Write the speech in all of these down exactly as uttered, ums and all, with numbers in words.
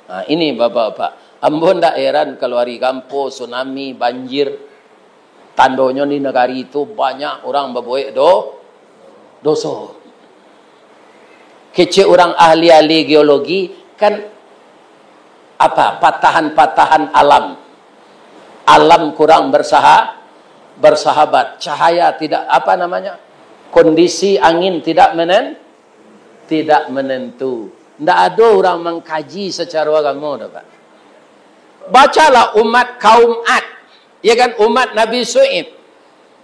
Nah, ini bapak-bapak, ambo ndak heran kalau hari gampo, tsunami, banjir. Tandonyo di nagari tu banyak urang babuek do-, doso. Kecek urang ahli-ahli geologi, kan apa, patahan-patahan alam. Alam kurang bersaha-, bersahabat. Cahaya tidak, apa namanya, kondisi angin tidak menen-, tidak menentu. Ndak ado urang mangkaji sacaro agamo doh, Pak. Bacalah umat kaum Ad, ya kan, umat Nabi Su'aib.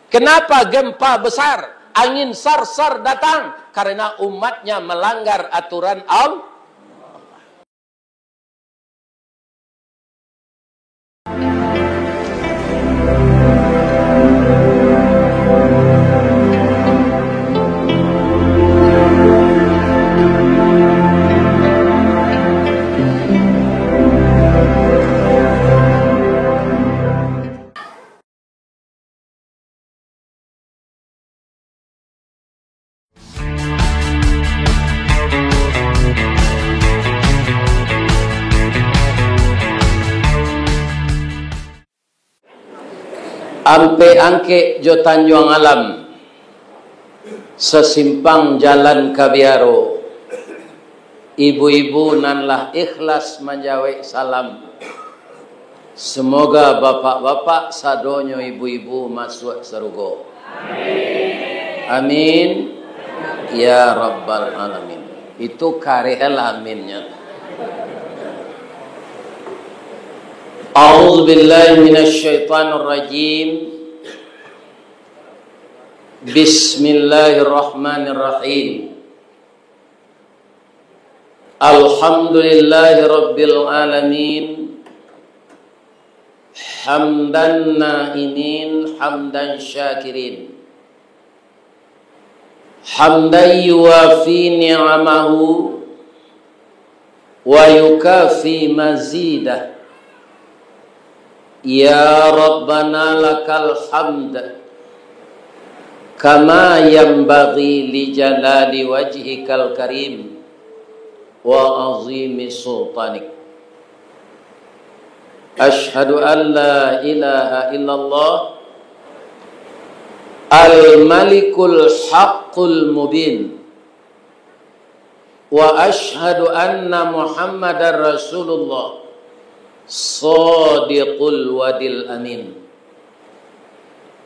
Kenapa gempa besar, angin sar-sar datang? Karena umatnya melanggar aturan Allah. Ampek Angkek jo Tanjuang Alam, sasimpang jalan ka Biaro. Ibu-ibu nan lah ikhlas manjawek salam. Semoga bapak-bapak sadonyo ibu-ibu masuak sarugo. Amin. Ya Rabbal Alamin. Itu kareh lah aminnya. A'udzubillahi minasyaitonirrajim. Bismillahirrahmanirrahim. Alhamdulillahirabbil alamin. Hamdan na'imin, hamdan syakirin. Hamdan yuwafi ni'amahu wa yukafi mazidah. Ya Rabbana lakal hamd, kama yanbaghi li jalali wajhikal karim wa azimi sultanik. Asyhadu an la ilaha illallah al-malikul haqqul mubin. Wa asyhadu anna Muhammadar Rasulullah, shadiqul wadil amin.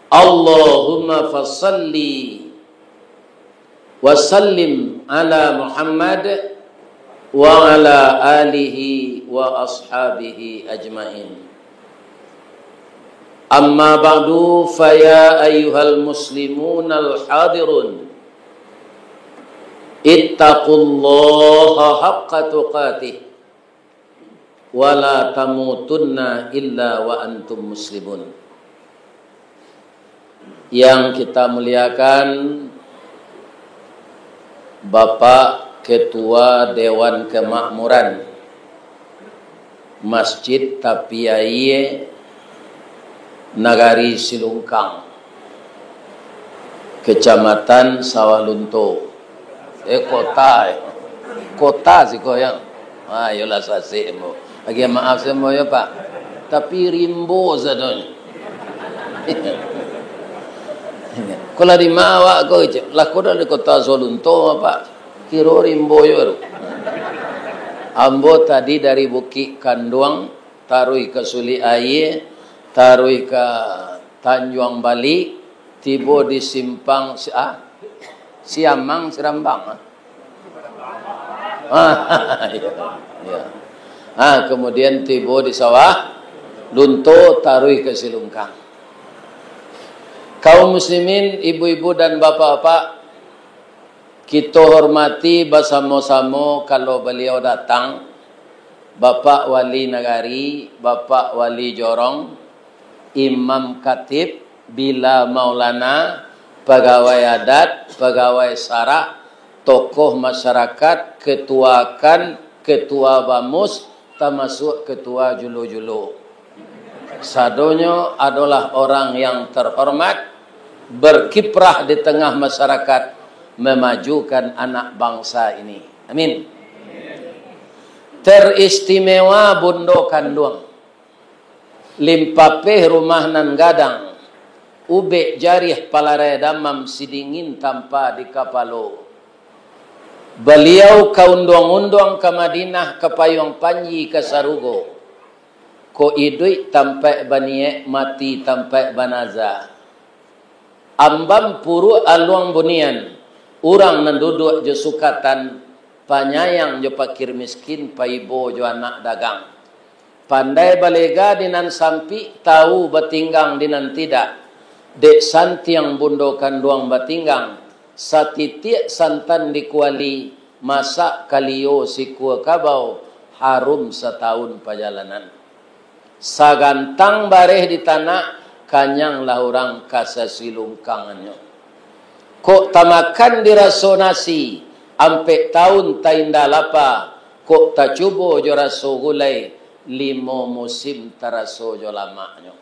Allahumma fasalli wa sallim ala Muhammad wa ala alihi wa ashabihi ajmain. Amma ba'du, fa ya ayyuhal muslimunal hadirun, ittaqullaha haqqa tuqatih, wa la tamutunna illa wa antum muslimun. Yang kita muliakan, Bapak Ketua Dewan Kemakmuran Masjid Tapi Aie, Nagari Silungkang, Kecamatan Sawah Lunto. Eh, kota, eh. Kota siko, yo. Ah, iyolah, sasek ambo. Agiah maaf se ambo, yo, Pak. Tapi rimbo sadonyo. Ko lah di ma awak ko, cek? Lah, ko dari kota Sawah Lunto, Pak. Kiro rimbo juo tu. Ambo tadi dari Bukik Kanduang, taruih ka Sulik Aie, taruih ka Tanjuang Balik, tibo di simpang si-, ah, Siamang, Sirambang, ah. Ah, iya, iya. Ah, kemudian tibo di Sawah Lunto, taruih ka Silungkang. Kaum muslimin, ibu-ibu dan bapak-bapak, kito hormati basamo-samo kalau baliau datang, Bapak Wali Nagari, Bapak Wali Jorong, Imam Khatib, Bila Maulana, pagawai adat, pagawai sarak, tokoh masyarakat, ketua kan, ketua bamus, tamasuak ketua julo-julo. Sadonyo adolah orang yang terhormat, berkiprah di tengah masyarakat, memajukan anak bangsa ini. Amin. Teristimewa bundo kanduang, limpapeh rumah nan gadang, ubek jarih palarai damam, sidingin tampa di kapalo. Baliau ka unduang-unduang ka Madinah, ka payuang panji ka sarugo. Kok iduik tampaik baniek, mati tampaik banaza. Ambam puruak aluang bunian, urang nan duduak jo sukatan, panyayang jo pakir miskin, paibo jo anak dagang. Pandai balega di nan sampik, tau batinggang di nan tidak. Dek santiang bundo kanduang batinggang, satitiak santan di kuali, masak kalio sikua kabau, harum satahun pajalanan. Sagantang bareh di tanak, kanyanglah urang ka sasilungkangannyo. Kok tamakan diraso nasi, ampek tahun tainda lapa, kok tacubo jo raso gulai, limo musim taraso jo lamaknyo.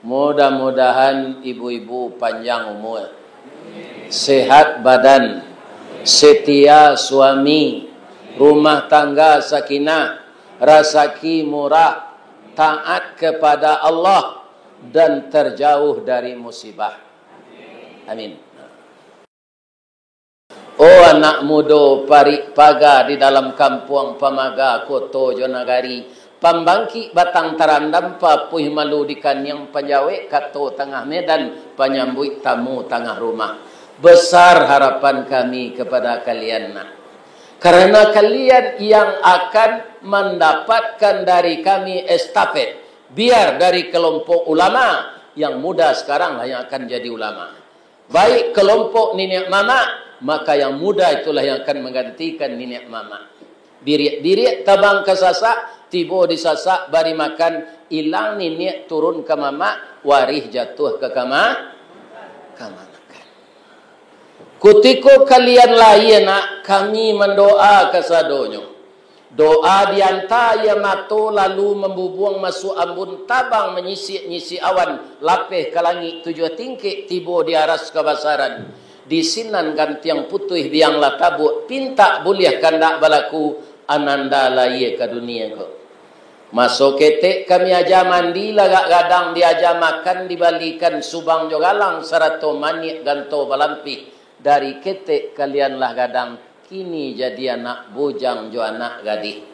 Mudah-mudahan ibu-ibu panjang umur, sehat badan, setia suami, rumah tangga sakinah, rasaki murah, taat kepada Allah, dan terjauh dari musibah. Amin. Oh anak mudo parik paga di dalam kampuang pamaga koto jo nagari, pambangkik batang tarandam, papuih malu di kaniang, panjawek kato tangah medan, panyambuik tamu tangah rumah. Besar harapan kami kepada kalian, nak. Karena kalian yang akan mendapatkan dari kami estafet, biar dari kelompok ulama, yang muda sekarang lah yang akan jadi ulama. Baik kelompok niniak mamak, maka yang muda itulah yang akan menggantikan niniak mamak. Diriak-diriak tabang ka sasak, tibo di sasak bari makan, ilang niniak turun ka mamak, warih jatuah ka kama-, kamanakan. Kutiko kalian lahia, nak, kami mandoa kasadonyo. Doa dianta aia mato, lalu mambubuang masuak ambun, tabang manyisik-nyisik awan, lapeh ka langik tujuah tingkek, tibo di aras kabasaran. Di sinan gantiang putuih biang lah tabuak, pintak buliah kandak balaku, ananda lahia ka dunia ko. Maso ketek kami aja mandi, lagak gadang diaja makan, dibalikan subang jo galang, sarato maniak ganto balampih, dari ketek kalian lah gadang, kini jadi anak bujang jo anak gadih.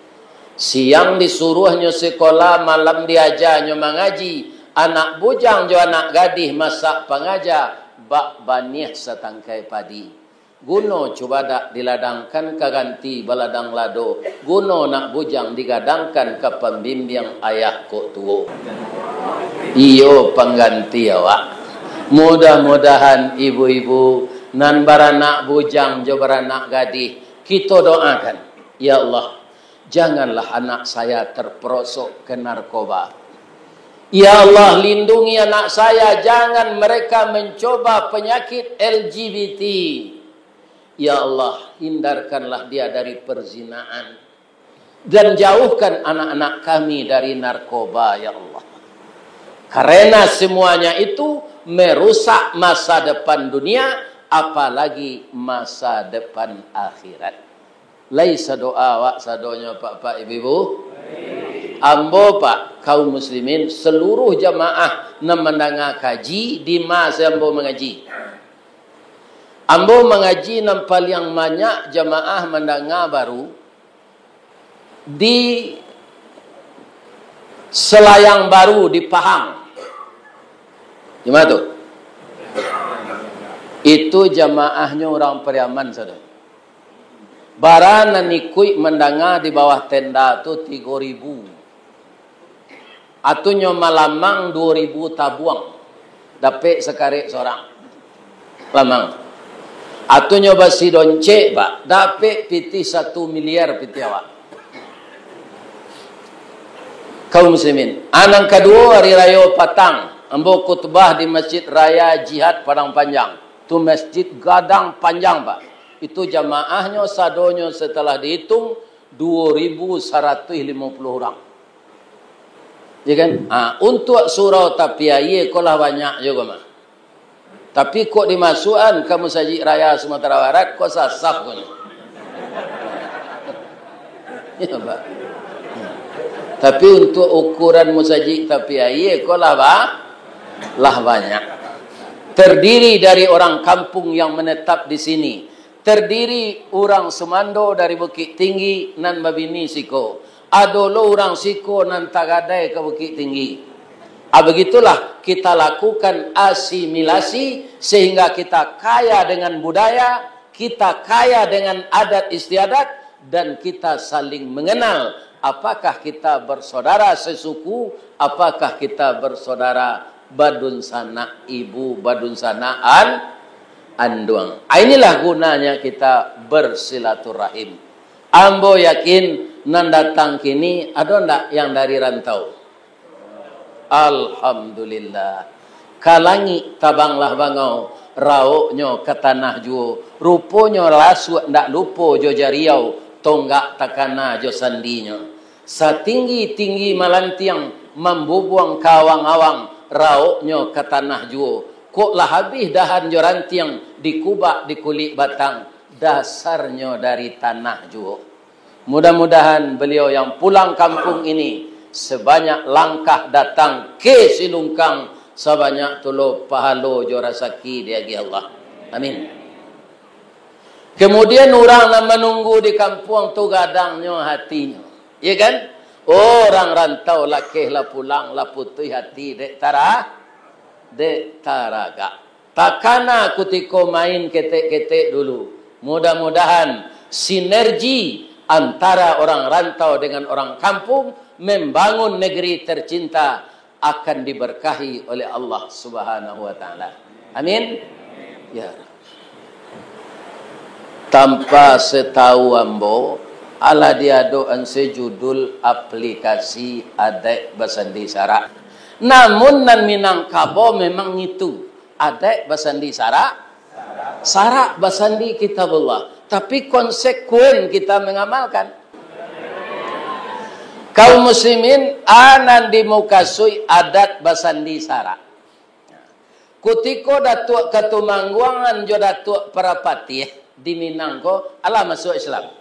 Siang disuruahnyo sekolah, malam diajanyo mangaji, anak bujang jo anak gadih masak pangaja, bak baniah satangkai padi. Guno cubadak diladangkan ka ganti baladang lado, guno nak bujang digadangkan ka pambimbiang ayah kok tuo. Iyo pangganti awak. Mudah-mudahan ibu-ibu nan baranak bujang jo baranak gadih, kito doakan, "Ya Allah, janganlah anak saya terperosok ke narkoba. Ya Allah, lindungi anak saya, jangan mereka mencoba penyakit L G B T. Ya Allah, hindarkanlah dia dari perzinaan. Dan jauhkan anak-anak kami dari narkoba, ya Allah. Karena semuanya itu merusak masa depan dunia, apalagi masa depan akhirat." Lai sadoa awak sadonyo, Pak-pak, Ibu-ibu? Ambo, Pak, kaum muslimin, seluruh jamaah nan mandanga kaji, di ma se ambo mangaji. Ambo mangaji nan paliang banyak jamaah mandanga baru di Selayang Baru di Pahang. Di ma tu? Itu jamaahnyo urang Pariaman sadonyo. Bara nan ikuik mandanga di bawah tenda tu tigo ribu. Atunyo malamang duo ribu tabuang. Dapek sakarek sorang. Lamang. Atunyo basidoncek, Pak, dapek pitih satu miliar pitih awak. Kaum muslimin. A, nan kaduo, hari rayo patang, ambo khutbah di Masjid Raya Jihad Padang Panjang. Tu masjid gadang panjang, Pak. Itu jamaahnyo sadonyo setelah dihitung duo ribu saratuih limo puluh urang. Ya kan? Ha, untuak surau tapi aia ko lah banyak juo mah. Tapi kok dimasuakan ka Masajik Raya Sumatera Barat, kok sasah ko nyo. Ya, Pak. Tapi untuak ukuran musajik tapi aia ko lah ba-, lah banyak. Terdiri dari orang kampung yang menetap di sini. Terdiri urang sumando dari Bukittinggi nan babini siko. Ado lo urang siko nan tagadai ka Bukittinggi. Ah, begitulah kita lakukan asimilasi sehingga kita kaya dengan budaya, kita kaya dengan adat istiadat, dan kita saling mengenal. Apakah kita bersaudara sesuku? Apakah kita bersaudara badunsanak ibu, badunsanak an-, anduang? Ah, inilah gunanya kita bersilaturahim. Ambo yakin nan datang kini ado ndak yang dari rantau? Alhamdulillah. Ka langik tabanglah bangau, raoknyo ka tanah juo. Ruponyo lasuak ndak lupo jo jariau, tonggak takana jo sandinyo. Satinggi-tinggi malantiang, mambubuang ka awang-awang, raoknyo ka tanah juo. Kok lah abih dahan jo rantiang, dikubak di kulik batang, dasarnyo dari tanah juo. Mudah-mudahan beliau yang pulang kampung ini, sebanyak langkah datang ke Silungkang, sabanyak tu lo pahalo jo rasaki diagiah Allah. Amin. Kemudian urang nan manunggu di kampuang tu gadangnyo hatinyo. Iya kan? Orang rantau lakeh lah pulang, lah putuih hati dek tara-, dek taragak. Takana kutiko main ketek-ketek dulu. Mudah-mudahan sinergi antara orang rantau dengan orang kampung membangun negeri tercinta akan diberkahi oleh Allah Subhanahu wa Ta'ala. Amin. Ya. Tanpa setahu ambo, alah diadokan sejudul aplikasi adaik basandi sarak. Namun nan Minangkabau memang ngitu. Adaik basandi sarak, sarak basandi Kitabullah. Tapi konsekuen kita mengamalkan. Kaum muslimin, a nan dimukasuik adat basandi sarak. Kutiko Datuak Katumangguangan jo Datuak Parapatiah di Minang ko, alah masuak Islam.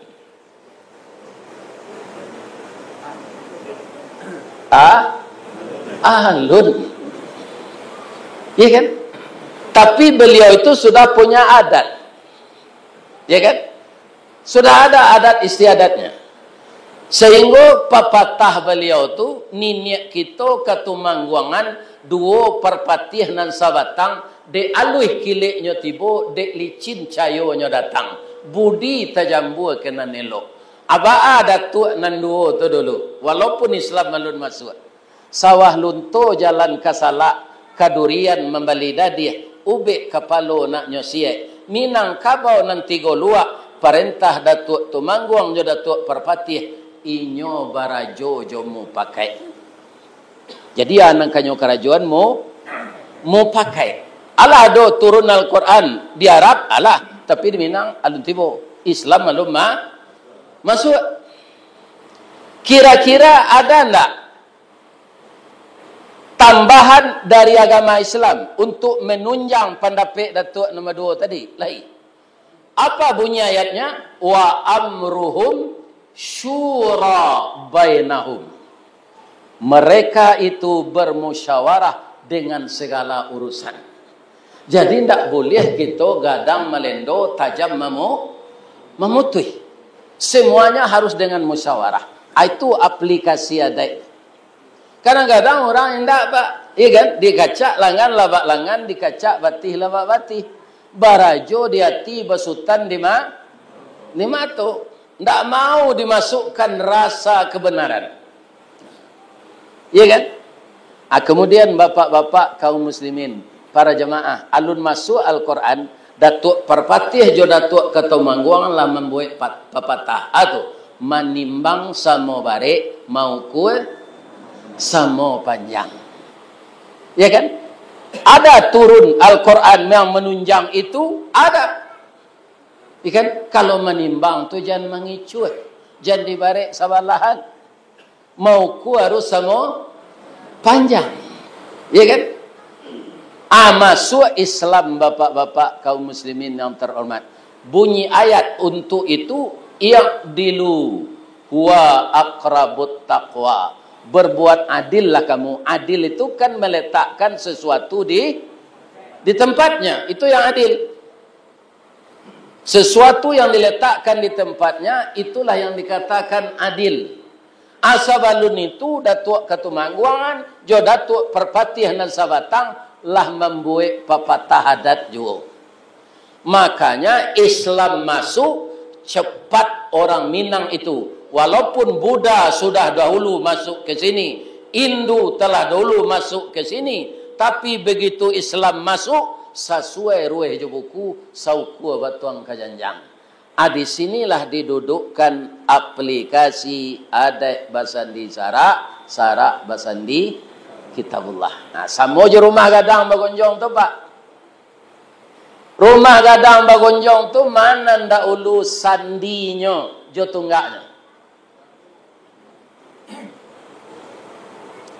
Ah, alun. Iya kan? Tapi beliau itu sudah punya adat. Iya kan? Sudah ada adat istiadatnya. Sehingga papatah beliau tu, niniak kito Katumangguangan, duo Parpatiah nan sabatang, dek aluih kileknyo tibo, dek licin cayonyo datang. Budi tajambua ka nan elok. Abaa datuak nan duo tu dulu, walaupun Islam alun masuak. Sawah Lunto jalan ka Salak, ka Durian mambali dadiah, ubek kapalo naknyo siek. Minangkabau nan tigo luak, parentah Datuak Tumangguang jo Datuak Parpatiah, inyo barajo jo mupakaik. Jadi, a nan kanyo karajoan mu-, mupakaik. Alah ado turun Al-Quran di Arab, alah, tapi di Minang alun tibo. Islam alun ma-, masuak. Kira-kira ada ndak tambahan dari agama Islam untuk menunjang pandapek Datuak nomor duo tadi? Lai. Apa bunyi ayatnya? "Wa amruhum syura bainahum." Mereka itu bermusyawarah dengan segala urusan. Jadi, ndak buliah kito gadang malendo, tajam mamu-, mamutuih. Semuanya harus dengan musyawarah. Ah, itu aplikasi adaik. Kadang-kadang urang indak, Pak. Iya kan? Dikacak langan labak langan, dikacak batih labak batih. Barajo di ati, basutan di ma-, di mato. Ndak mau dimasukkan rasa kebenaran. Iya kan? Ah, kemudian bapak-bapak kaum muslimin, para jamaah, alun masuak Al-Quran, Datuak Parpatiah jo Datuak Katumangguang lah mambuek pat-, papatah. Ah, tu, manimbang samo barek, maukua samo panjang. Ya kan? Ada turun Al-Quran yang menunjang itu, ada. Ya kan? Kalau manimbang tu jan mangicuah, jan dibarek sabalahan. Maukua harus samo panjang. Ya kan? Ah, masuak Islam, bapak-bapak kaum muslimin yang terhormat. Bunyi ayat untuk itu, "I'dilu huwa aqrabut taqwa." Berbuat adillah kamu. Adil itu kan meletakkan sesuatu di di tempatnya. Itu yang adil. Sesuatu yang diletakkan di tempatnya, itulah yang dikatakan adil. Asa balun itu, Datuak Katumangguangan jo Datuak Parpatiah nan sabatang lah mambuek papatah adat juo. Makanya Islam masuk, cepat orang Minang itu. Walaupun Buddha sudah dahulu masuk ke sini, Hindu telah dahulu masuk ke sini, tapi begitu Islam masuk, sasuai ruweh jo buku, saukua batuang ka janjang. Ah, di sinilah didudukkan aplikasi adaik basandi sarak, sarak basandi Kitabullah. Nah, samo jo rumah gadang bagonjong tu, Pak. Rumah gadang bagonjong tu, ma nan dahulu sandinyo jo tunggaknyo?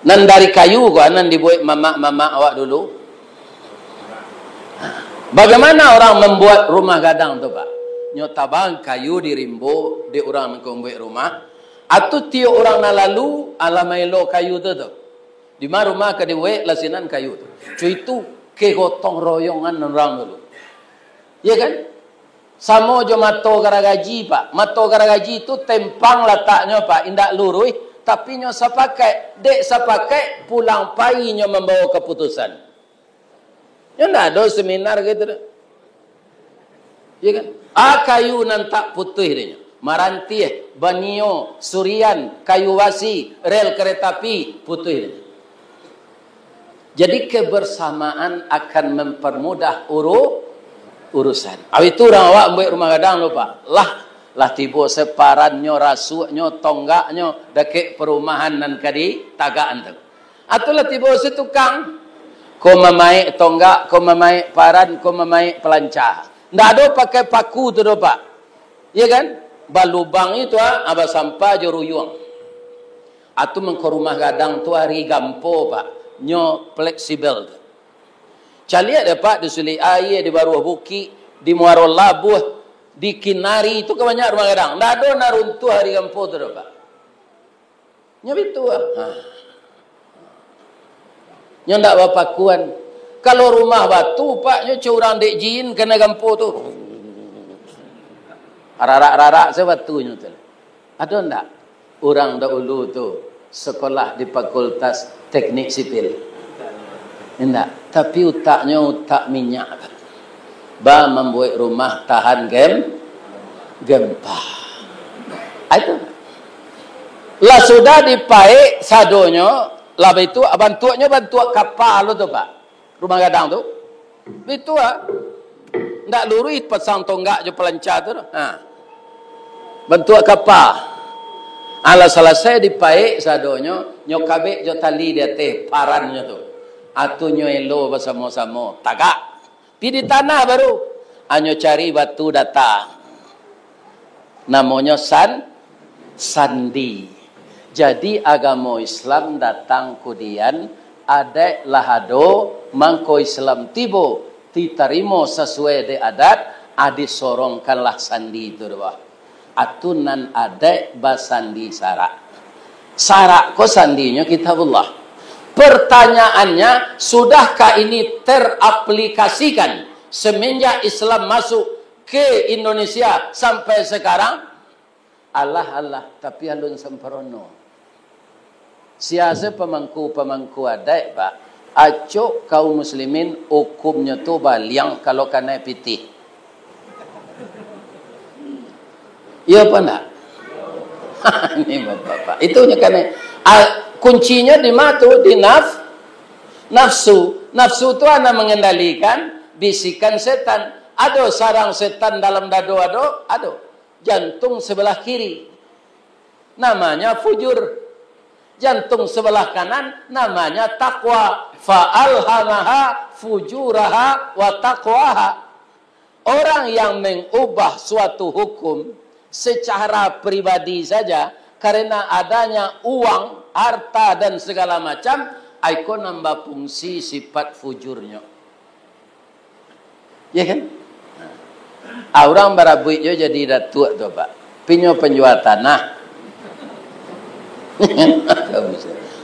Nan dari kayu ko, nan dibuek mamak-mamak awak dulu. Bagaimana orang mambuek rumah gadang tu, Pak? Nyo tabang kayu di rimbo dek urang nan ka mambuek rumah. Atu tiok urang nan lalu, alah maelo kayu tu, tu. Di ma rumah ka dibuek, lah sinan kayu tu. Co itu kegotong royongan urang dulu. Ya kan? Samo jo mato garagaji, Pak. Mato garagaji tu tempang lataknyo, Pak. Indak luruih, tapi nyo sapakaik. Dek sapakaik, pulang pai nyo mambawa kaputusan. Nyo ndak ado seminar gitu doh. Ya kan? Ah, kayu nan tak putuih dek nyo. Marantiah, banio, surian, kayu basi, rel kereta api, putuih dek nyo. Jadi, kebersamaan akan mempermudah uru-, urusan. Awak itu urang awak mambuek rumah gadang lo, Pak. Lah, lah tibo separannyo, rasuaknyo, tonggaknyo, dakek perumahan nan ka ditagakan tu. Atu lah tibo si tukang. Ko mamaek tonggak, ko mamaek paran, ko mamaek pelanca. Ndak ado pakai paku tu doh, Pak. Ya kan? Balubang itu, ah, ah, basampah jo ruyuang. Atu mangko rumah gadang tu ari gampo, Pak. Nyo fleksibel tu. Caliak deh, Pak, di Sulik Aia, di Baruah Bukik, di Muaro Labuah, di Kinari, tu kan banyak rumah gadang. Ndak ado nan runtuah ari gampo tu doh, Pak. Nyo bitu ah. Ha. Nyo ndak bapakuan. Kalau rumah batu, Pak, nyo co urang dek jin kanai gampo tu. Rarak-rarak se batunyo tu. Ado ndak urang dahulu tu sekolah di Fakultas Teknik Sipil? Indak. Tapi utaknyo utak minyak. Ba mambuek rumah tahan gem-, gempa. Ah, itu. Lah sudah dipaek sadonyo, lah itu bantuaknyo bantuak kapa lo tu, Pak. Rumah gadang tu. Itu ah. Ndak luruih pasang tonggak jo pelanca tu. Ha. Bantuak kapa. Alah salasai dipaek sadonyo, nyo kabek jo tali di ateh parannyo tu. Atu nyo elo basamo-samo, tagak. Pi di tanah baru. Anyo cari batu data. Namonyo san-, sandi. Jadi, agamo Islam datang kudian, adaik lah ado, mangko Islam tibo, ditarimo sasuai dek adat, ah, disorongkanlah sandi tu doh. Atu nan adaik basandi sarak. Sarak ko sandinyo Kitabullah. Pertanyaannya, sudahkah ini teraplikasikan semenjak Islam masuk ke Indonesia sampai sekarang? Alah, alah, tapi alun samparono. Sia se pamangku-pamangku adaik, Pak? Acok kaum muslimin, ukumnyo tu baliang kalau kanai pitih. Iyo apa ndak? Ini bapak-bapak. Itu nyo kanai. Ah, kuncinyo di ma tu? Di naf-, nafsu. Nafsu tu nan mengendalikan bisikan setan. Ado sarang setan dalam dado, ado? Ado. Jantung sebelah kiri. Namanya fujur. Jantung sebelah kanan namanya takwa. Fa alhamaha fujuraha wa taqwaha. Orang yang mengubah suatu hukum secara pribadi saja karena adanya uang, harta, dan segala macam, iko nan bafungsi sifat fujurnyo. Ya kan? Ah, urang barabuik jo jadi datuak tu, Pak. Pinyo panjua tanah.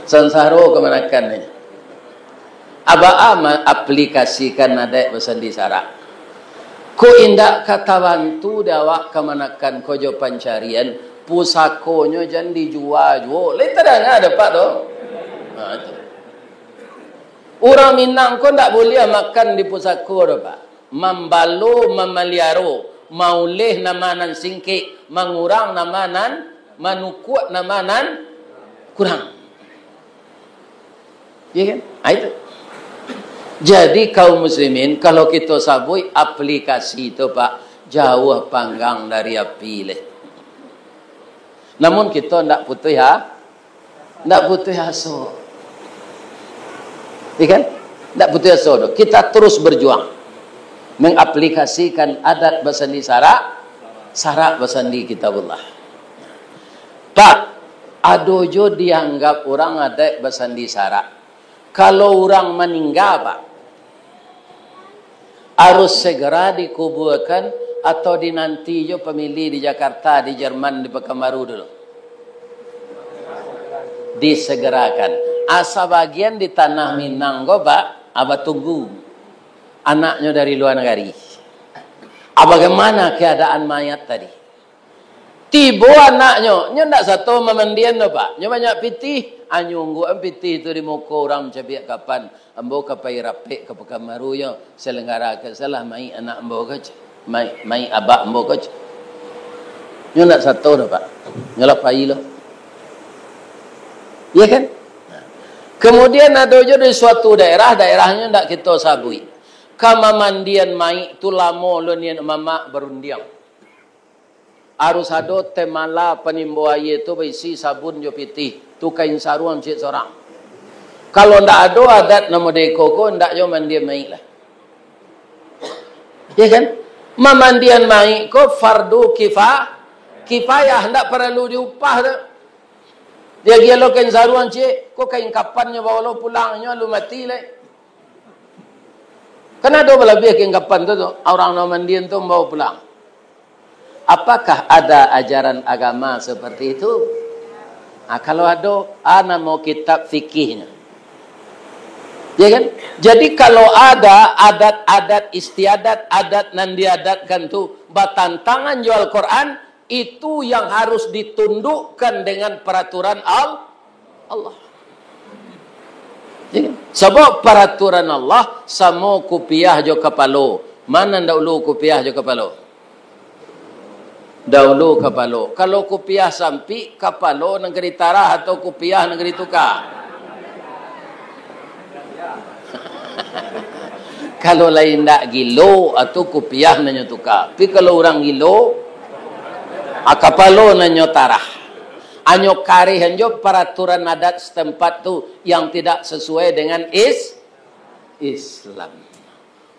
Sansaro kamanakan ni. Abaa ma-, aplikasikan adaik basandi sarak. Ko indak ka tabantu dek awak kamanakan ko jo pancarian, pusakonyo jan dijua juo. Lai tadanga dek Apak tu? Ha, tu. Urang Minang ko ndak buliah makan di pusako doh, Pak. Mambalo, mamaliaro, mauleh nama nan singkek, mangurang nama nan manukuak, nama nan kurang. Iya kan? Ah, itu. Jadi, kaum muslimin, kalau kito sabuik aplikasi tu, Pak, jauah panggang dari api leh. Namun, kito ndak putuih ha-, ndak putuih aso. Iya kan? Ndak putuih aso doh. Kita terus berjuang mengaplikasikan adat basandi sarak, sarak basandi kitabullah. Pak, ado jo dianggap urang adaik basandi sarak. Kalau urang maningga, Pak, harus segera dikuburkan atau dinanti jo pamili di Jakarta, di Jerman, di Pekanbaru dulu? Disegerakan. Asa bagian di tanah Minang ko, Pak, abah tunggu anaknyo dari luar negeri. Ah, bagaimana keadaan mayat tadi? Tibo anaknyo, nyo ndak sato mamandian doh, Pak. Nyo banyak pitih, anyo ungguan pitih tu di muko urang mancabiak kapan. Ambo ka pai rapek ka Pekanbaru yo, salanggarakan salah mayik anak ambo ko, ceh. Mayik, mayik abak ambo ko, ceh. Nyo ndak sato doh, Pak. Nyo lah pai lo. Iya kan? Kemudian ado jo di suatu daerah, daerahnyo ndak kito sabuik. Ka mamandian mayik tu lamo lo nian mamak barundiang. Harus ado temala panimbo aia tu baisi sabun jo pitih, tu kain saruang ciek sorang. Kalau ndak ado adat nan model iko ko, ndak jo mandian mayik lah. Ya kan? Mamandian mayik ko fardu kifa-, kifayah, ndak paralu diupah tu. Diagiah lo kain saruang ciek, ko kain kapan nyo bao lo pulang, nyo alun mati lai. Kan ado balabiah kain kapan tu, tu, urang nan mandian tu mambawa pulang. Apakah ada ajaran agama seperti itu? Ah, kalau ado, a namo kitab fikihnyo. Ya kan? Jadi, kalau ada adat-adat istiadat, adat nan diadatkan tu batantangan jo Al-Quran, itu yang harus ditundukkan dengan peraturan Al-, Allah. Ya kan? Sabab peraturan Allah samo kupiah jo kapalo. Ma nan daulu, kupiah jo kapalo? Daulu kapalo. Kalau kupiah sampik, kapalo nan ka ditarah atau kupiah nan ka dituka? Kalau lai indak gilo, atau kupiah nan nyo tuka. Tapi kalau urang gilo, ah, kapalo nan nyo tarah. Anyo kareh anjo peraturan adat setempat tu yang tidak sesuai dengan is-, Islam.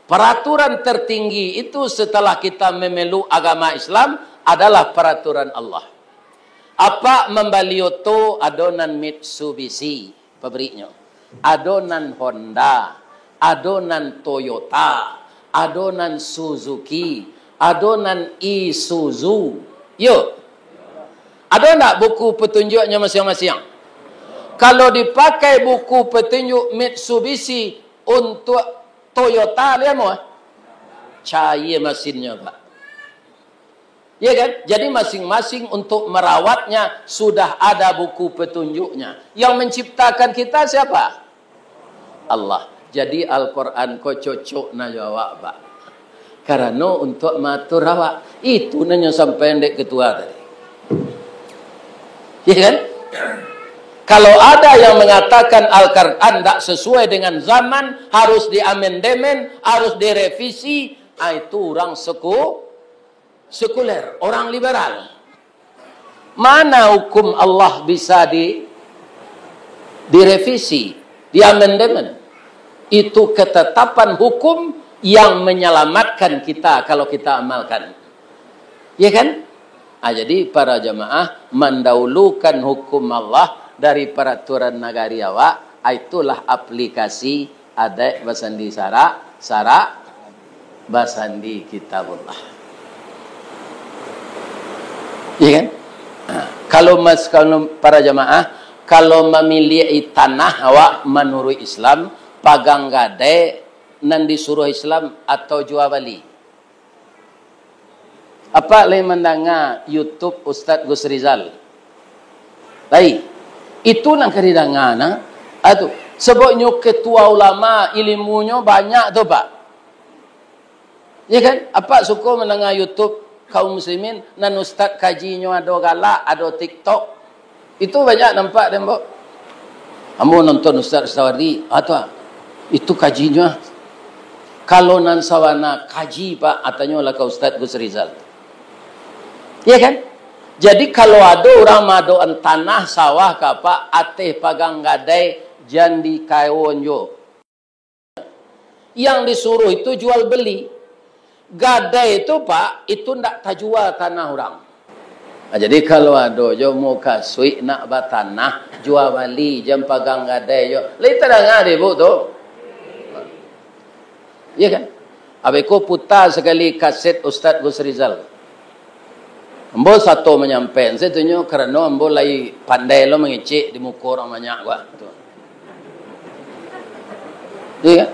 Peraturan tertinggi itu setelah kita memeluk agama Islam adalah peraturan Allah. Apak mambali oto, ado nan Mitsubishi pabriknyo, ado nan Honda, ado nan Toyota, ado nan Suzuki, ado nan Isuzu. Yo. Ado ndak buku petunjuknyo masiang-masiang? Kalau dipakai buku petunjuk Mitsubishi untuak Toyota, lai amuah? Cair masinnyo, Pak. Ya kan? Jadi, masing-masing untuk merawatnya sudah ada buku petunjuknya. Yang menciptakan kita siapa? Allah. Jadi, Al-Quran ko cocok na jo awak, Pak. Karano untuak maatur awak. Itu nan nyo sampaian dek ketua tadi. Ya kan? Kalau ada yang mengatakan Al-Quran ndak sesuai dengan zaman, harus diamendemen, harus direvisi, ah, itu urang seku-, sekuler, orang liberal. Mana hukum Allah bisa di-, direvisi, diamendemen? Itu ketetapan hukum yang menyelamatkan kita kalau kita amalkan. Ya kan? Ah, jadi, para jamaah, mandahulukan hukum Allah dari peraturan nagari awak, ah, itulah aplikasi adaik basandi sarak, sarak basandi kitabullah. Ya kan? Ah, kalau mas-, kalau para jamaah, Kalau mamiliak tanah awak manuruik Islam, pagang gadai nan disuruah Islam atau jua bali? Apak lai mandanga YouTube Ustaz Gus Rizal? Lai. Itu nan ka didanga, nah. Atu. Sababnyo ketua ulama, ilimunyo banyak tu, Pak. Ya kan? Apak suko mandanga YouTube kaum muslimin, nan ustaz kajinyo ado galak, ado TikTok. Itu banyak nampak dek ambo. Ambo nonton Ustaz Sawardi, ah, tu ah. Itu kajinyo ah. Kalau nan sabana kaji, Pak, ah, tanyolah ka Ustaz Gus Rizal. Ya kan? Jadi, kalau ado urang maadokan tanah sawah ka Apak, ateh pagang gadai, jan dikawon jo. Yang disuruh itu jual beli. Gadai tu, Pak, itu ndak tajua tanah urang. Nah, jadi, kalau ado jo mukasuik nak batanah, jua bali, jan pagang gadai jo. Lai tadanga dek Ibuk tu? Iya kan? Abih ko puta sakali kaset Ustaz Gus Rizal. Ambo sato manyampaian sajo tu nyo, karano ambo lai pandai lo mangecek di muko urang banyak, wah. Tu. Iya kan?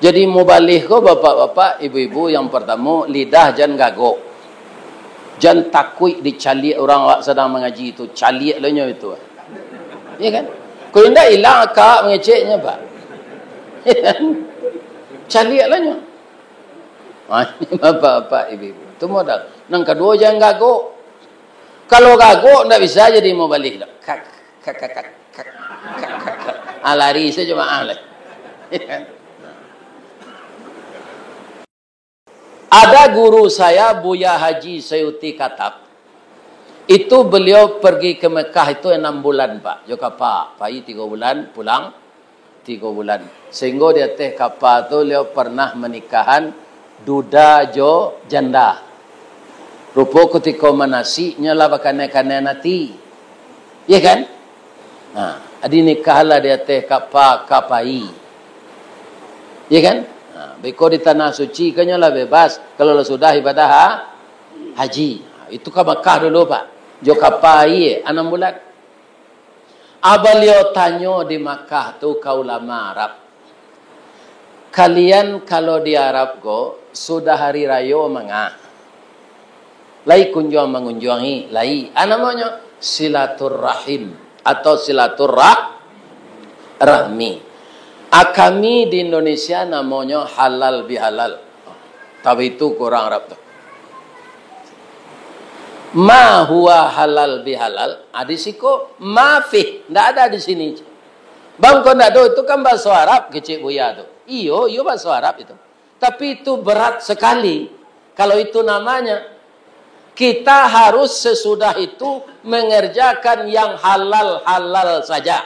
Jadi, mubalih ko, bapak-bapak, ibu-ibu, yang partamo, lidah jan gagok. Jan takuik dicaliak urang awak sadang mangaji tu, caliak lo nyo itu. Iya kan? Kalau indak, ilang akak mangeceknyo, Pak. Iya kan? Caliak lo nyo. Ah, ini bapak-bapak, ibu-ibu. Tu modal. Nan kaduo, jan gagok. Kalau gagok, ndak bisa jadi mubalih doh. Kak, kak, kak, kak, kak, kak, kak, kak. Ah, lari sajo jamaah lah. Ada guru saya, Buya Haji Sayuti Katab. Itu beliau pergi ke Mekah itu enam bulan, Pak. Jo kapa, pai tigo bulan, pulang. Tigo bulan. Sahinggo di ateh kapa tu, beliau pernah manikahan duda jo janda. Rupo kutiko manasik, nyo lah bakanai-kanai ati. Iya kan? Nah, dinikahlah di ateh kapa, kapai. Iya kan? Nah, beko di Tanah Suci, kan nyo lah bebas. Kalau lah sudah ibadah ha-, haji. Nah, itu ka Makkah dulu, Pak. Jo kapai, anam bulan. A, baliau tanyo di Makkah tu ka ulama Arab, "Kalian kalau di Arab ko, sudah hari rayo manga? Lai kunjuang mangunjuangi?" "Lai." "A namonyo?" "Silaturrahim atau silaturrah-, rahmi. A kami di Indonesia namonyo halal bihalal." Tapi itu kurang Arab tu. "Ma huwa halal bihalal?" Ah, di siko, "Ma fih." Ndak ada di sini. "Bang, kok ndak do, itu kan bahaso Arab," kecek Buya tu. Iyo, iyo bahaso Arab itu. Tapi itu berat sekali. Kalau itu namanya, kita harus sesudah itu mengerjakan yang halal-halal saja.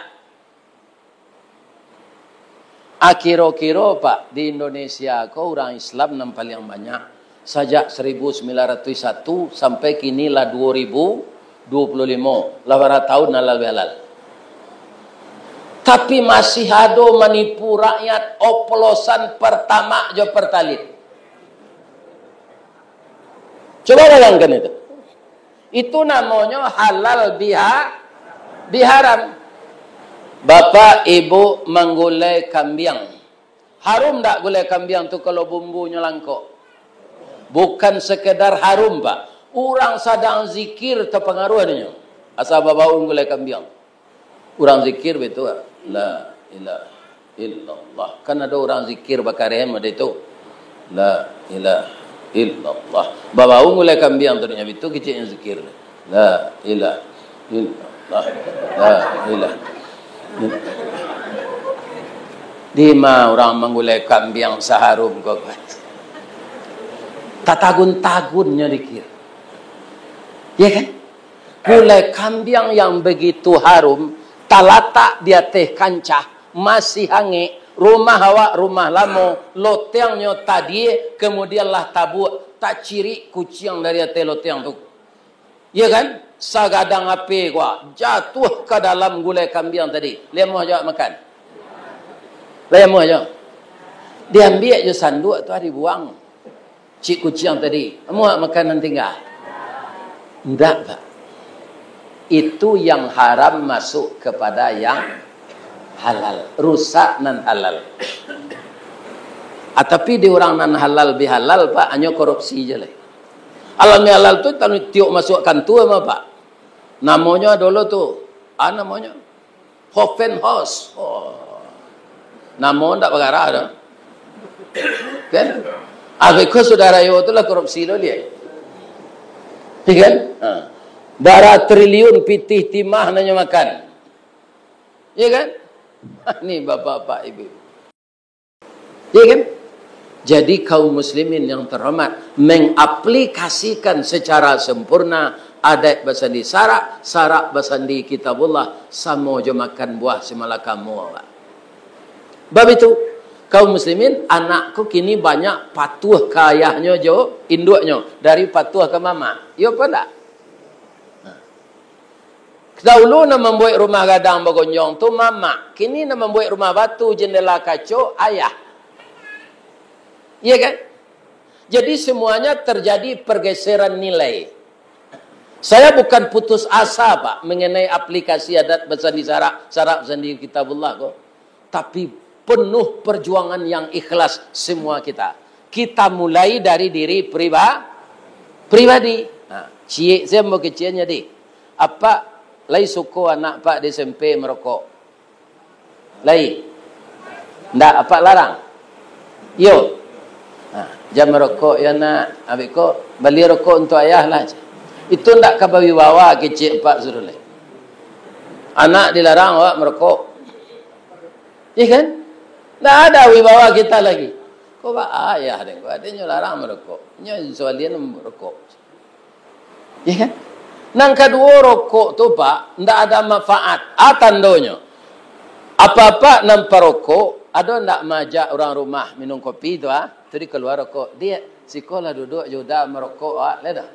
A, kiro-kiro, Pak, di Indonesia ko urang Islam nan paliang banyak. Sajak seribu sembilan ratus satu sampai kini lah dua ribu dua puluh lima, lah bara tahun halal bihalal. Tapi masih ado manipu rakyat, oplosan Pertamax jo Pertalite. Coba bayangkan itu. Itu namonyo halal biha-, biharam. Bapak, Ibu, manggulai kambiang. Harum ndak gulai kambiang tu kalau bumbunyo langkok? Bukan sekedar harum, Pak. Urang sadang zikir tapangaruah dek nyo. Asa babaun gulai kambiang. Urang zikir baitu, "La ilaha illallah." Kan ado urang zikir bakareh mode tu. "La ilaha illallah." Babaun gulai kambiang tu, nyo baitu keceknyo zikir. "La ilaha illallah. La ilaha illallah." Dima urang manggulai kambiang saharum ko? Tatagun-tagunnyo zikir. Ya kan? Gulai kambiang yang begitu harum, talatak di ateh kancah, masih angek, rumah awak rumah lamo, loteangnyo tadie, kemudian lah tabuak, tacirik kuciang dari ateh loteang tu. Ya kan? Sagadang api kuah, jatuah ka dalam gulai kambiang tadi. Lai amuah jo makan? Lai amuah jo? Diambiak jo sanduak tu, dibuang. Cik kuciang tadi, amuah makan nan tingga? Ndak, Pak. Itu yang haram masuk kepada yang halal. Rusak nan halal. Ah, tapi di urang nan halal bihalal, Pak, hanyo korupsi je lai. Halal bihalal tu, tanu tiok masuk kantua mah, Pak. Namonyo ado lo tu. Ah, namonyo Hoffenhaus. Oh. Namo ndak bagarah doh. Kan? Abih ko sudarayo tu lah korupsi lo liek. Iya kan? Ha. Bara triliun pitih timah nan nyo makan. Iya kan? Ni bapak-bapak, ibu-ibu. Iya kan? Jadi, kaum muslimin yang terhormat, mengaplikasikan secara sempurna adaik basandi sarak, sarak basandi kitabullah, samo jo makan buah simalakamo, Pak. Bab itu, kaum muslimin, anak ko kini banyak patuah ka ayahnyo jo induaknyo, dari patuah ka mamak. Iyo apa ndak? Nah. Dahulu nan mambuek rumah gadang bagonjong tu mamak, kini nan mambuek rumah batu, jendela kaco, ayah. Iya kan? Jadi, semuanya terjadi pergeseran nilai. Saya bukan putus asa, Pak, mengenai aplikasi adat basandi sarak, sarak basandi kitabullah ko. Tapi penuh perjuangan yang ikhlas semua kita. Kita mulai dari diri priba-, pribadi. Ha, ciek sajo ambo kecek nyo, Dik. Apak lai suko anak Apak di S M P marokok? Lai? Ndak, Apak larang? Iyo. Ha, jan marokok yo, Nak. Abih ko, bali rokok untuak ayah lah. Itu ndak ka bawibawa kecek Apak suruah lai. Anak dilarang awak marokok. Iya kan? Ndak ada wibawa kita lagi. Ko ba ayah deh, ko adonyo larang marokok. Nyo sawalian marokok. Iya kan? Nan kaduo, rokok tu, Pak, ndak ada manfaat. Ah, tandonyo. Apak-apak nan parokok, ado ndak maajak urang rumah minum kopi tu, ah? Tu dikalua rokok. Diak, siko lah duduak jo Uda marokok, ah, lai dah.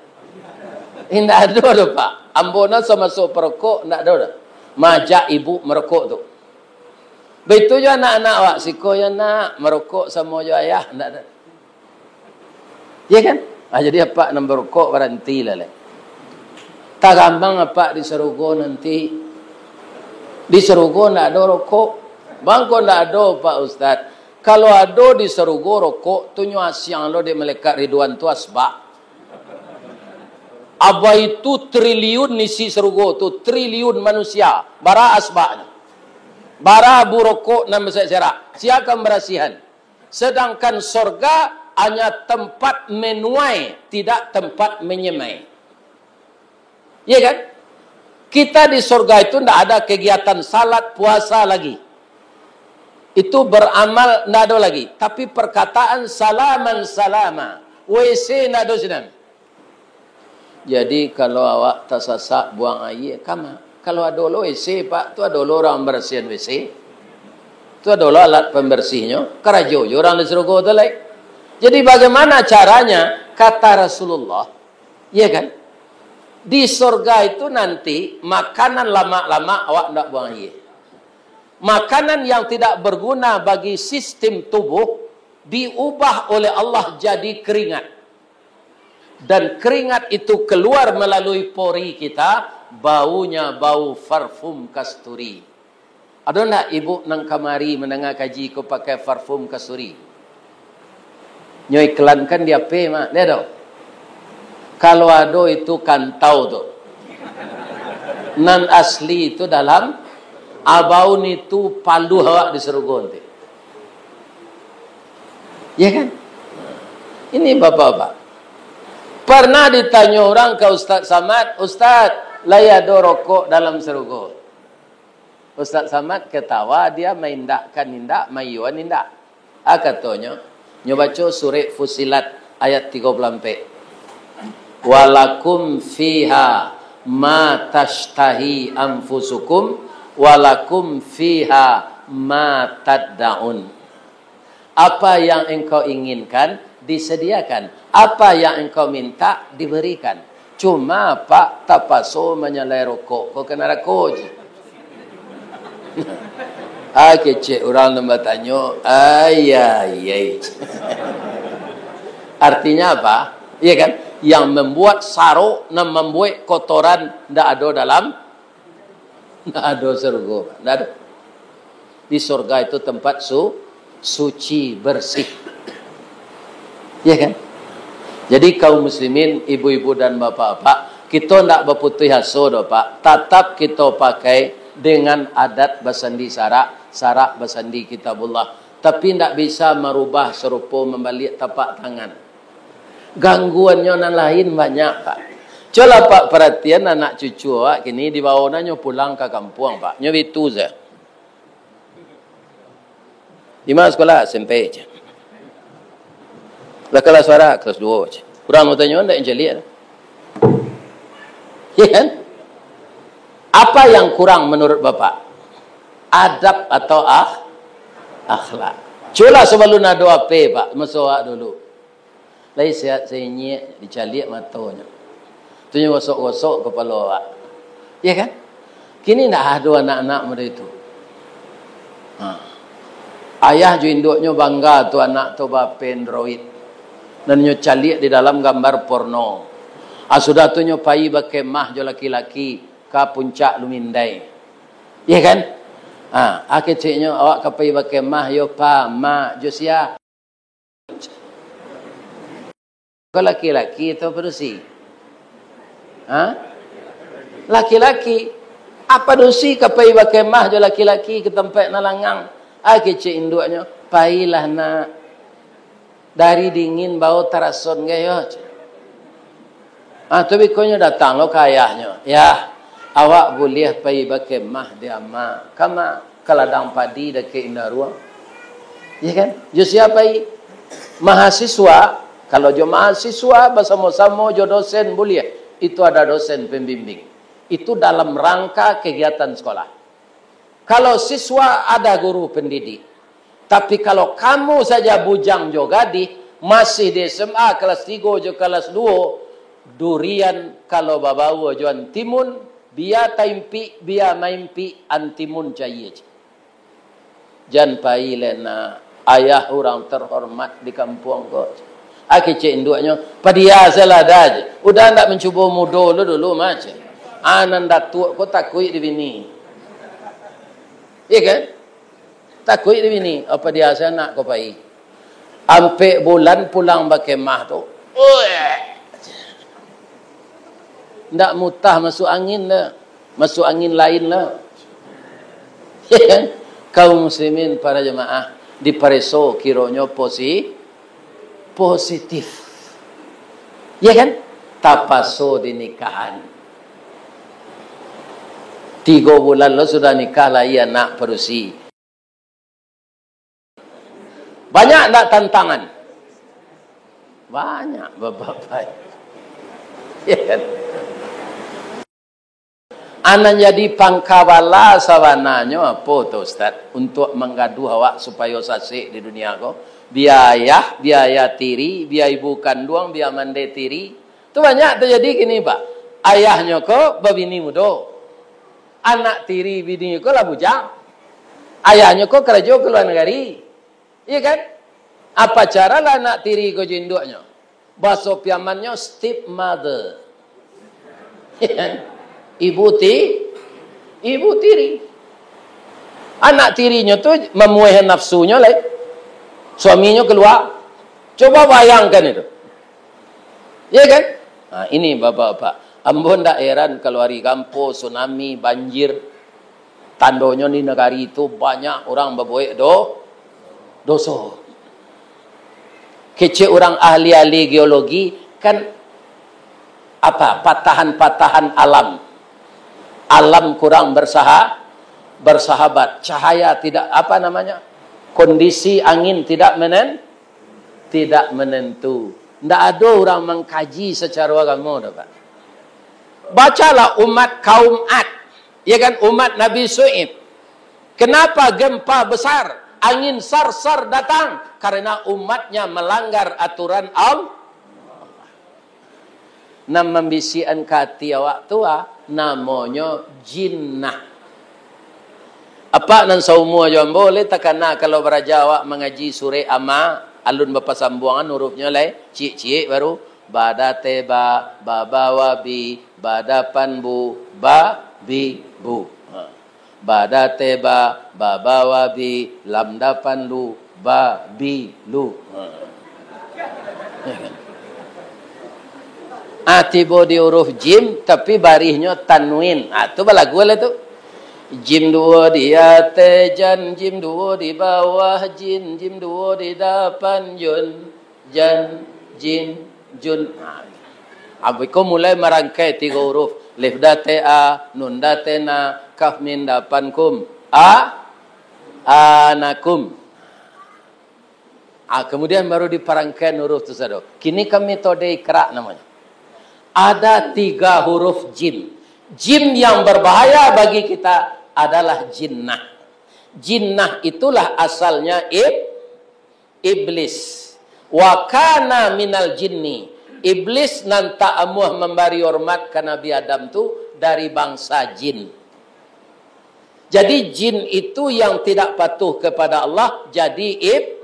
Indak ado doh, Pak. Ambo nan samasuak parokok, ndak ado doh. Maajak ibu marokok tu. Baitu jo anak-anak awak, siko yo nak marokok samo jo ayah, ndak ado. Iya kan? Ah, jadi apak nan barokok barantilah lai. Tagamang apak di sarugo nanti. Di sarugo ndak ado rokok. Mangko ndak ado, Pak Ustaz. Kalau ado di sarugo rokok, tu nyo asiang lo dek malaikat Ridwan tu asbak. Abaitu triliun isi sarugo tu, triliun manusia. Bara asbaknyo. Bara abu rokok nan baserak-serak. Sia ka mambarasiahan. Sedangkan sorga hanya tempat menuai, tidak tempat menyemai. Iya kan? Kita di sorga itu ndak ada kegiatan salat, puasa lagi. Itu beramal ndak ada lagi. Tapi perkataan salaman salama, W C ndak ada sinan. Jadi, kalau awak tasasak buang aia, kama? Kalau ado lo W C, Pak, tu ado lo urang barasiahan W C. Tu ado lo alat pambarasihnyo, karajo jo urang di sarugo tu lai. Jadi, bagaimana caranya? Kata Rasulullah, iya kan? Di sorga itu nanti makanan lamak-lamak awak ndak buang aia. Makanan yang tidak berguna bagi sistem tubuh diubah oleh Allah jadi keringat. Dan keringat itu keluar melalui pori kita, baunya bau parfum kasturi. Ado ndak ibu nan kamari mandanga kaji ko pakai parfum kasturi? Nyo iklankan di H P mah, ndak ado? Kalau ado itu kantau tu. Nan asli itu dalam, abaun itu paluah awak di sarugo nanti. Ya kan? Ini bapak-bapak. Pernah ditanyo urang ka Ustaz Samad, "Ustaz, lai ado rokok dalam sarugo?" Ustaz Samad ketawa, dia maindakkan indak, maiyoan indak. Ah, katonyo, nyo baco surek Fusilat ayat tigo puluah ampek. "Walakum fiha ma tashtahi anfusukum, walakum fiha ma taddaun." Apa yang engkau inginkan, disediakan. Apa yang engkau minta, diberikan. Cuma, Pak, tapaso manyalai rokok ko ka narako ji. Ah, kecek urang nan batanyo, ai, ai, ai. Artinya apa? Iya kan? Yang membuat sarok, nan mambuek kotoran, ndak ado dalam Ndak ado surga, Pak. Ndak ado. Di surga itu tempat su-, suci, bersih. Ya kan? Jadi, kaum muslimin, ibu-ibu dan bapak-bapak, kito ndak baputuih aso doh, Pak. Tatap kito pakai dengan adat basandi syarak, syarak basandi kitabullah. Tapi ndak bisa marubah sarupo mambaliak tapak tangan. Gangguannyo nan lain banyak, Pak. Cubolah, Pak, paratian anak cucu awak kini, dibawo nanyo pulang ka kampuang, Pak. Nyo bitu se. Di ma sikolah? S M P, ceh. Lah, kalas bara? Kalas duo, ceh. Urang batanyo, ndak yang caliak. Ya kan? Apa yang kurang menurut Bapak? Adab atau akh-, akhlak? Cubolah, sabalun ado H P, Pak, maso awak dulu. Lai sehat, senyik, dicaliak matonyo. Tu nyo gosok-gosok kapalo awak. Ya kan? Kini ndak ado anak-anak model itu. Ha. Ayah jo induaknyo bangga tu anak tu ba-H P Android. Nan nyo caliak di dalam gambar porno. Ah, sudah tu nyo pai bakemah jo laki-laki ka Puncak Lumindai. Ya kan? Ah, ah, keceknyo, "Awak ka pai bakemah yo, Pa, Ma, jo sia?" Ko laki-laki atau padusi? Ha? Laki-laki. Apo padusi ka pai bakemah jo laki-laki ka tampek nan langang? Ah, kecek induaknyo, "Pailah, Nak. Dari dingin bao tarason gai yo," ceh. Ah, tu bikonyo datang lo ka ayahnyo. "Yah, awak buliah pai bakemah di ama." Kama? Ka ladang padi dakek Indaruang. Ya kan? Jo sia pai? Mahasiswa, kalau jo mahasiswa basamo-samo jo dosen buliah. Itu ada dosen pembimbing. Itu dalam rangka kegiatan sekolah. Kalau siswa ada guru pendidik. Tapi kalau kamu saja bujang jo gadih, masih di S M A kelas tigo jo kelas duo, durian kalau babaua jo antimun, bia taimpik, bia maimpik, antimun cayie ceh. Jan pai lai, Nak, ayah urang terhormat di kampuang ko. Ah, kecek induaknyo, "Padia salah dah," ceh. Udah ndak mancubo mudo lu dulu mah, ceh. Ah, nan datuak ko takuik dibini. Iya kan? Takuik dibini, "Apo padia salah nak ko pai." Ampek bulan pulang bakemah tu. Uek. Ndak mutah masuk angin dah. Masuk angin lain lah. Ya kan? Kaum muslimin, para jemaah, dipareso kironyo posi-, positif. Ya kan? Tapaso dinikahan. Tigo bulan lo sudah nikah, lahia anak padusi. Banyak ndak tantangan? Banyak, bapak-bapak. Ya kan? Anan jadi pangka bala sabananyo apo tu, Ustaz? Untuak manggaduah awak supayo sasek di dunia ko. Bia ayah, bia ayah tiri, bia ibu kanduang, bia mande tiri. Tu banyak tajadi kini, Pak. Ayahnyo ko babini mudo. Anak tiri bini ko lah bujang. Ayahnyo ko karajo ka lua nagari. Iya kan? Apa caro lah anak tiri ko jo induaknyo? Bahaso Piamannyo, stepmother. Iya kan? Ibu ti-, ibu tiri. Anak tirinyo tu mamuahan nafsunyo lai. Suaminyo kalua. Coba bayangkan itu. Iya kan? Nah, ini bapak-bapak. Ambo ndak heran kalau ari gampo, tsunami, banjir. Tandonyo di nagari tu banyak urang babuek do-, doso. Kecek urang ahli-ahli geologi, kan apa, patahan-patahan alam. Alam kurang bersaha-, bersahabat. Cahaya tidak, apa namanya, kondisi angin tidak menen-, tidak menentu. Ndak ado urang mangkaji sacaro agamo doh, Pak. Bacalah umat kaum Ad, ya kan, umat Nabi Syu'aib. Kenapa gempa besar, angin sar-sar datang? Karena umatnya melanggar aturan Allah. Nan mambisiakan ka ati awak tu, ah, namonyo jinnah. Apak nan saumua jo ambo, lai takana kalau baraja awak mangaji surek Amma, alun bapasambuangan hurufnyo lai, ciek-ciek baru, ba da te ba, ba ba wa bi, ba da pan bu, ba bi bu. Ha. Ba date ba, ba bawah bi, lam dapan lu, ba bi lu. Ha. Ah, tibo di huruf jim, tapi barihnyo tanwin. Ah, tu balagu lah tu. Jim duo di ateh jan, jim duo di bawah jin, jim duo di dapan jun, jan, jin, jun. Ah, abih ko mulai marangkai tigo huruf. Lif date a, nun date na, kaf min dapan kum. A, anakum. Ah, kemudian baru diparangkaian huruf tu sado. Kini kan metode ikra namonyo. Ada tiga huruf jim. Jim yang berbahaya bagi kita adalah jinnah. Jinnah itulah asalnya ib-, iblis. Wa kana minal jinni. Iblis nan tak amuah mambari hormat ka Nabi Adam tu dari bangsa jin. Jadi, jin itu yang tidak patuh kepada Allah, jadi ib-,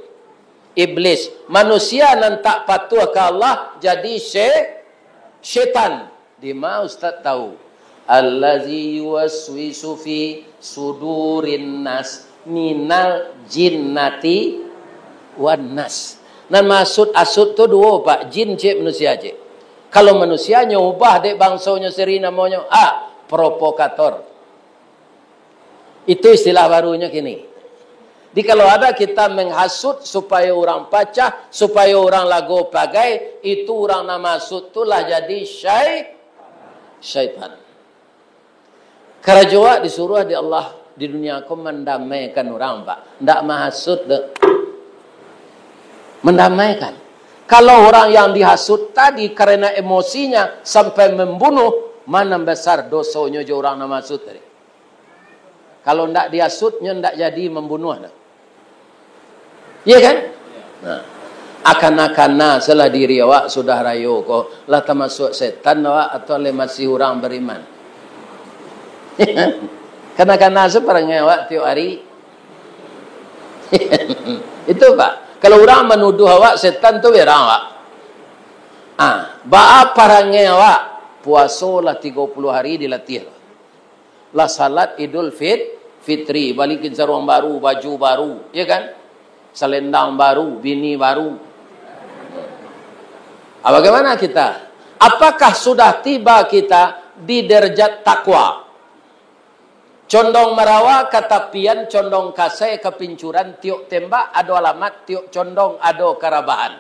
iblis. Manusia nan tak patuh ka Allah, jadi sye-, syetan. Dima Ustaz tahu? Allazi yuwaswisu fi sudurin nas minal jinnati wan nas. Nan maksud asut tu duo, Pak. Jin cek, manusia cek. Kalau manusia nyo ubah dek bangsonyo siri namonyo, ah, provokator. Itu istilah barunyo kini. Jadi, kalau ada kita menghasut supaya orang pacah, supaya orang lago pagai, itu orang nan mahasut tu lah jadi syai-, syaitan. Karajo awak disuruah di Allah di dunia ko mandamaikan orang, Pak. Ndak mahasut doh. Mandamaikan. Kalau orang yang dihasut tadi karena emosinya sampai membunuh, mana besar dosonyo jo orang nan mahasut tadi. Kalau ndak diasut, nyo ndak jadi mambunuah doh. Iya kan? Nah. Akana-kana salah diri awak sudah rayo ko, lah tamasuak setan awak atau lai masih urang bariman? Kana-kana se parangai awak tiok ari. Itu, Pak. Kalau urang manuduah awak setan tu, berang awak. Ah, baa parangai awak? Puaso lah tigo puluah hari dilatiah. Lah salat Idul Fit-, Fitri, balikin saruang baru, baju baru, ya kan? Salendang baru, bini baru. Ah, bagaimana kita? Apakah sudah tiba kita di derajat takwa? Condong marawa ka tapian, condong kasai ka pincuran, tiok tembak ado alamat, tiok condong ado karabahan.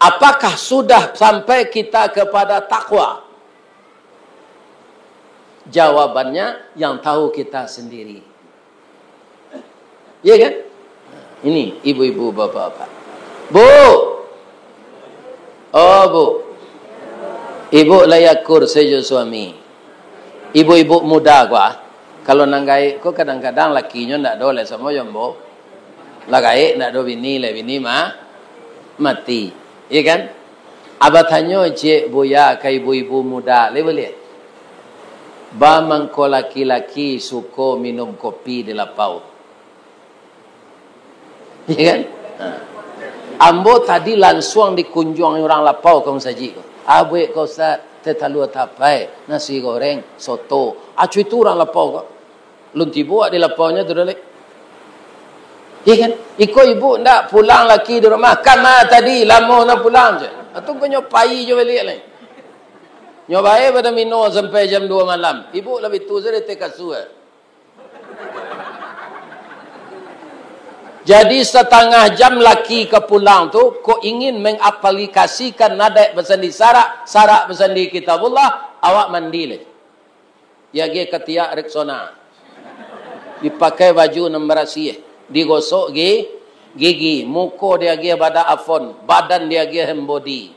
Apakah sudah sampai kita kepada takwa? Jawabannya, yang tahu kita sendiri. Iya kan? Ini ibu-ibu, bapak-bapak. Bu! Oh, Bu. Ibu lai akur sajo suami. Ibu-ibu muda ko, ah. Kalau nan gaek ko kadang-kadang lakinyo ndak ado lai samo jo ambo. Lah gaek ndak ado bini, lai bini ma-, mati. Iya kan? Abah tanyo ciek Buya ka ibu-ibu muda, lai buliah? Ba mangko laki-laki suko minum kopi di lapau? Iya kan? Ha. Ambo tadi lansuang dikunjuangi urang lapau ka musajik ko. "Ah, buek ko, Ustaz, teh talua tapai, nasi goreng, soto." Acu itu urang lapau ko. Lun tibo awak di lapaunyo tu doh, Lek. Iya kan? Iko ibu ndak pulang laki di rumah. Kan ah tadi, lamo na pulang je. Atu ko nyo pai jo baliak lai. Nyo bae pado mino sampai jam dua malam. Ibu labiah tu sajo teh kasua. Jadi, satangah jam laki ka pulang tu, kok ingin mengaplikasikan adaik basandi sarak, sarak basandi Kitabullah, awak mandi lai. Diagiah katiak Rexona. Dipakai baju nan barasiah. Digosok gi-, gigi. Muko diagiah badak Avon. Badan diagiah hand body.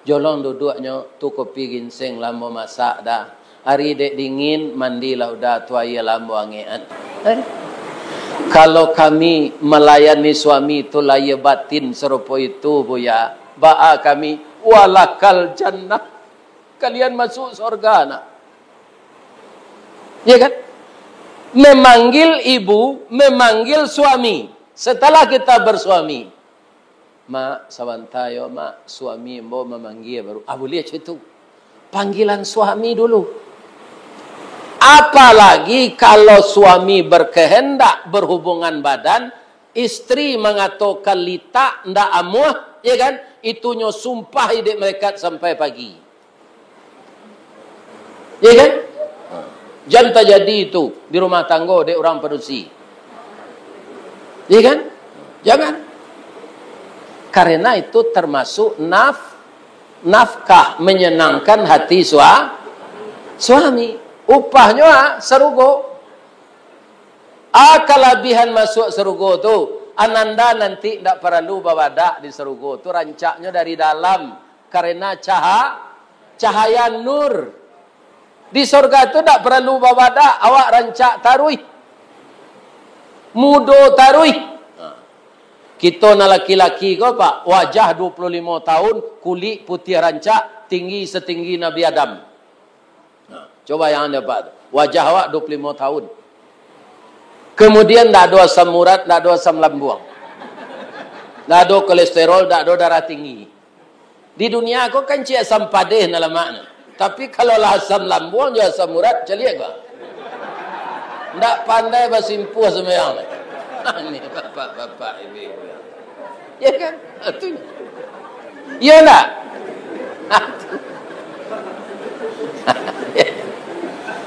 Jolong duduaknyo, tu kopi ginseng lah ambo masak dah. Ari dek dingin, mandilah udah tu aia lah ambo angekan. Eh? Kalau kami malayani suami tu lahia batin sarupo itu, Buya, baa kami, walakal jannah. Kalian masuk sorga, nak. Ya kan? Memanggil ibu, memanggil suami. Setelah kita bersuami, "Mak, sabanta yo, Mak, suami ambo mamanggia baru." Ah, buliah cak itu. Panggilan suami dulu. Apalagi kalau suami berkehendak berhubungan badan, istri mangatokan litak, ndak amuah, ya kan? Itunyo sumpah dek malaikat sampai pagi. Ya kan? Jan tajadi itu di rumah tanggo dek urang padusi. Ya kan? Jangan. Karena itu termasuk naf-, nafkah, menyenangkan hati sua-, suami. Upahnyo, ah, sarugo. Ah, kalabihan masuak sarugo tu, ananda nanti ndak paralu babadak di sarugo tu, rancaknyo dari dalam, karena caha-, cahaya nur. Di sorga tu ndak paralu babadak, awak rancak taruih. Mudo taruih. Nah, kito nan laki-laki ko, Pak, wajah dua puluh limo tahun, kulik putiah rancak, tinggi satinggi Nabi Adam. Nah, coba yang anda, Pak, tu. Wajah awak dua puluh limo tahun. Kemudian ndak ado asam urat, ndak ado asam lambuang. Ndak ado kolesterol, ndak ado darah tinggi. Di dunia ko kan ciek asam padeh nan lamak tu. Tapi kalau lah asam lambuang jo asam urat, caliak ko. Ndak pandai basimpuah sumbayang. Ni bapak-bapak, ibu-ibu. Ya kan? Itu. Iya ndak?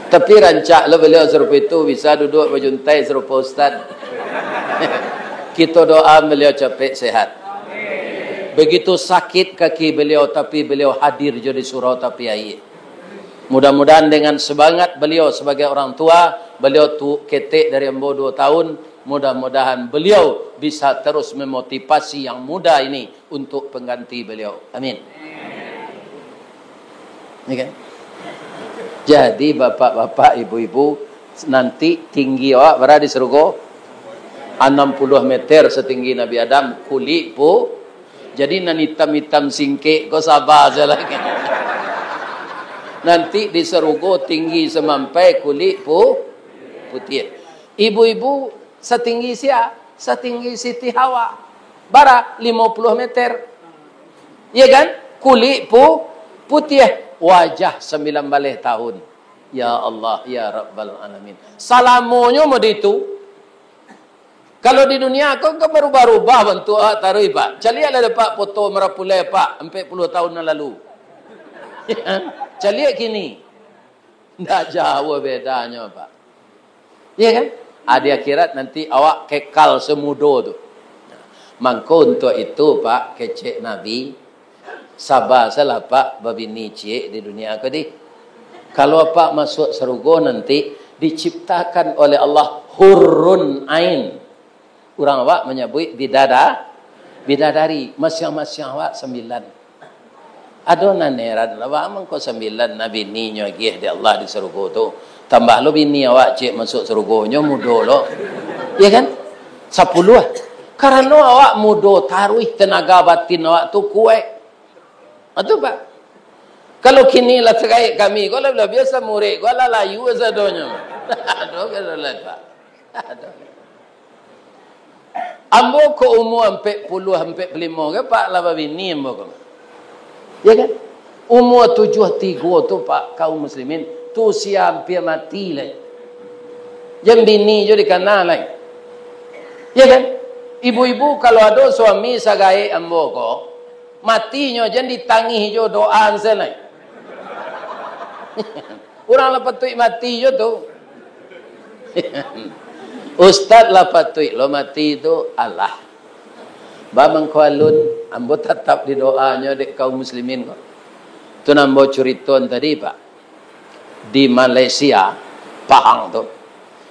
Tapi rancak lo beliau sarupo itu, bisa duduk bajuntai sarupo ustaz. Kito doa beliau capek sehat. Begitu sakit kaki beliau, tapi beliau hadir jo di surau tapi aia. Mudah-mudahan dengan semangat beliau sebagai orang tua, beliau tu ketek dari ambo dua tahun, mudah-mudahan beliau bisa terus memotivasi yang muda ini untuk pengganti beliau. Amin. Ya kan? Jadi, bapak-bapak, ibu-ibu, nanti tinggi awak bara di sarugo? Anam puluah meter satinggi Nabi Adam, kulik pu-, jadi, nan itam-itam singkek ko saba sajo lah. Nanti di sarugo tinggi samampai kulik pu-, putiah. Ibu-ibu satinggi sia? Satinggi Siti Hawa. Bara? Limo puluah meter. Iya kan? Kulik pu-, putiah, wajah sambilan baleh tahun. Ya Allah, ya Rabbal Alamin. Salamonyo mode itu. Kalau di dunia ko kan barubah-rubah bantuak awak taruih, Pak. Caliaklah dek Pak foto marapulai, Pak, ampek puluah tahun nan lalu. Caliak kini. Ndak jauah bedanyo, Pak. Iya kan? Ah, di akhirat nanti awak kekal samudo tu. Mangko untuak itu, Pak, kecek Nabi, saba sajolah, Pak, babini ciek di dunia ko dih. Kalau Apak masuak sarugo nanti, diciptakan oleh Allah hurun ain. Urang awak manyabuik bidada-, bidadari, masiang-masiang awak sambilan. Ado nan heran lah, baa mangko sambilan nah bininyo agiah dek Allah di sarugo tu. Tambah lo bini awak ciek masuak sarugo, nyo mudo lo. Iya kan? Sapuluah. Karano awak mudo taruih, tenaga batin awak tu kuaik. Itu, Pak. Kalau kini lah sagaek kami, ko lah, lah biasa murid, ko lah layu sadonyo. Aduh, kalau lah, Pak. Aduh. Ambo ko umua ampek puluah, ampek puluah limo ko, Pak, lah babini ambo ko. Ya kan? Umua tujuah tigo tu, Pak, kaum muslimin, tu usia ampia mati lai. Jan bini jo dikana lai. Ya kan? Ibu-ibu, kalau ado suami sagaek ambo ko, matinyo jan ditangih jo doa se lai. Urang lah patuik mati jo tu. Ustaz lah patuik lo mati tu, alah. Baa mangko alun, ambo tatap didoanyo dek kaum muslimin ko. Tu nan ambo curitoan tadi, Pak. Di Malaysia, Pahang tu,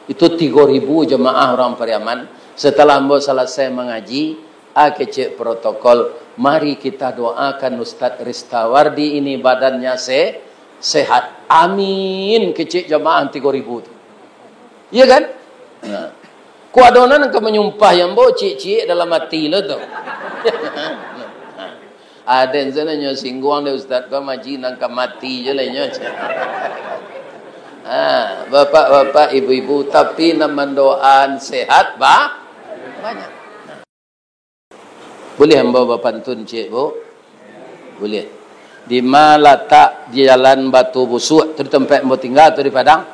itu tigo ribu jamaah urang Pariaman. Setelah ambo salasai mangaji, ah, kecek protokol, "Mari kita doakan Ustaz Ristawardi ini badannya se-, sehat." "Amin," kecek jamaah tigo ribu tu. Iya kan? Nah. Ko ado nan ka manyumpah yang bo ciek-ciek dalam ati lo tu. Aden sana nyo singguang dek ustaz ko, maji nan ka mati je lah nyo. Ha, bapak-bapak, ibu-ibu, tapi nan mandoaan sehat ba-, banyak. Buliah ambo bapantun ciek, Bu? Buliah. Di ma latak di Jalan Batu Busuak tu, di tampek ambo tingga tu di Padang?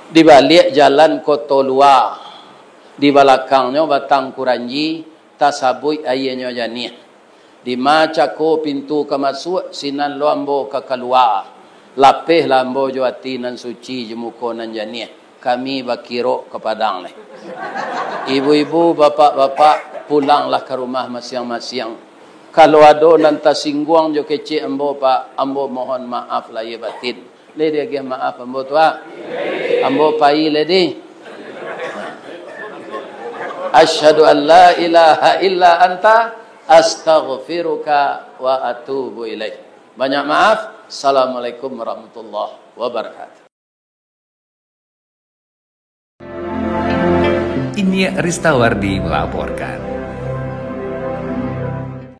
Di baliak jalan Koto Lua, di balakangnyo Batang Kuranji, tasabuik aianyo janiah. Dima cako pintu ka masuak, sinan lo ambo ka kalua. Lapehlah ambo jo ati nan suci, jo muko nan janiah. Kami bakirok ka Padang lai. Ibu-ibu, bapak-bapak, pulanglah ka rumah masiang-masiang. Kalau ado nan tasingguang jo kecek ambo, Pak, ambo mohon maaf lahia batin. Lai diagiah maaf ambo tu, ah? Ambo pai lai di. Asyhadu an la ilaha illa anta, astaghfiruka wa atubu ilaik. Banyak maaf. Assalamualaikum warahmatullahi wabarakatuh. Inyiak Ristawardi melaporkan.